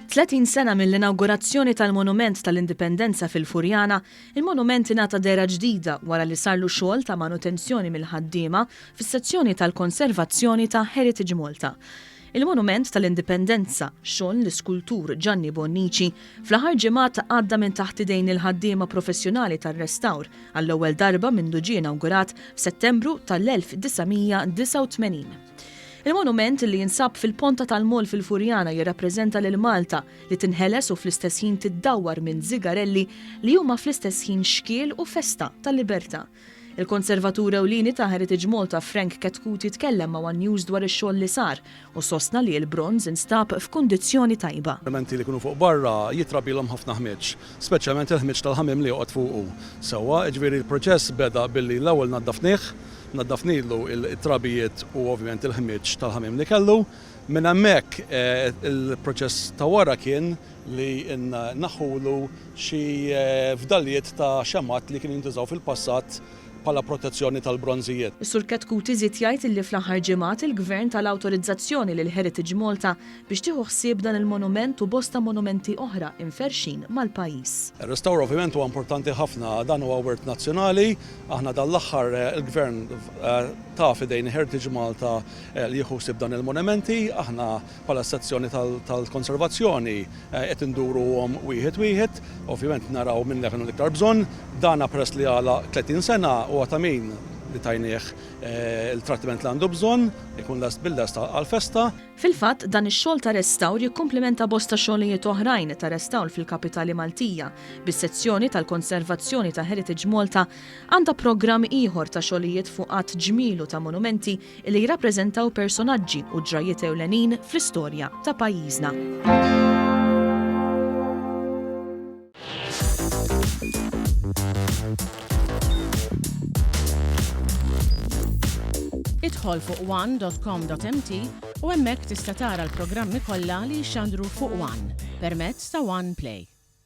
30 sena mill-inawgurazzjoni tal-Monument tal-Indipendenza fil-Furjana, il-monument ingħata dehra ġdida wara li sarlu xogħol ta' manutenzjoni mill-ħaddiema fis-sezzjoni tal-konservazzjoni ta' Heritage Malta. Il-Monument tal-Indipendenza, xogħol l-iskultur Gianni Bonnici, fl-aħħar ġimgħat għadda minn taħt idejn il-ħaddiema professjonali tar-restawr għall-ewwel darba mindu ġie inawgurat f'Settembru tal-1989. Il-monument li jinsab fil-Ponta tal-Moll fil-Furjana jirrappreżenta lil Malta li tinħeles u fl-istess ħin tiddawwar minn żigarelli li huma fl-istess ħin xkiel u festa tal-libertà. Il-Konservatur Ewlieni ta' Heritage Malta Frank Chetcuti tkellem ma' one News dwar ix-xogħol li sar u sostna li l-bronż instab f'kundizzjoni tajba. Elementi li jkunu fuq barra jitrabbilhom ħafna ħmieġ, speċjalment il-ħmieġ tal-ħamiem li joqgħod fuqu. Sewwa, jiġifieri l-proċess beda billi l-ewwel naddafnih, naddafnilu t-trabijiet u ovvjament il-ħmieġ tal-ħamiem li kellu. Minn hemmhekk il-proċess ta' wara kien li nneħħulu xi fdalijiet ta' xemgħat li kienu jintużaw fil-passat bħala protezzjoni tal-bronżijiet. Is-Sur Chetcuti żied jgħid illi fl-aħħar ġimgħat il-Gvern ta l-awtorizzazzjoni lil Heritage Malta biex tieħu ħsieb dan il-monument u bosta monumenti oħra imferrxin mal-pajjiż. Ir-restawr ovvjament huwa importanti ħafna, dan huwa wirt nazzjonali, aħna dan l-aħħar il-Gvern ta f'idejn Heritage Malta li jieħu ħsieb dan il-monumenti, aħna Bħala sezzjoni tal-konservazzjoni qed induruhom wieħed wieħed, ovvjament naraw min li għandu l-iktar bżonn. Dana peress li għalaq 30 sena huwa ta' min li tajnieh il-trattament li għandu bżonn, ikun lest bil-lest għall-festa. Fil-fatt, dan ix-xogħol ta' restawr jikkumplimenta bosta xogħlijiet oħrajn ta' restawr fil-kapitali Maltija, bis-sezzjoni tal-konservazzjoni ta' Heritage Malta għandha programm ieħor ta' xogħlijiet fuq għadd ġmielu ta' monumenti li jirrappreżentaw personaġġi u ġrajjiet ewlenin fl-istorja ta' pajjiżna. Idħol fuq one.com.mt u hemmhekk tista' tara l-programmi kollha li jixxandru fuq One permezz ta' One Play.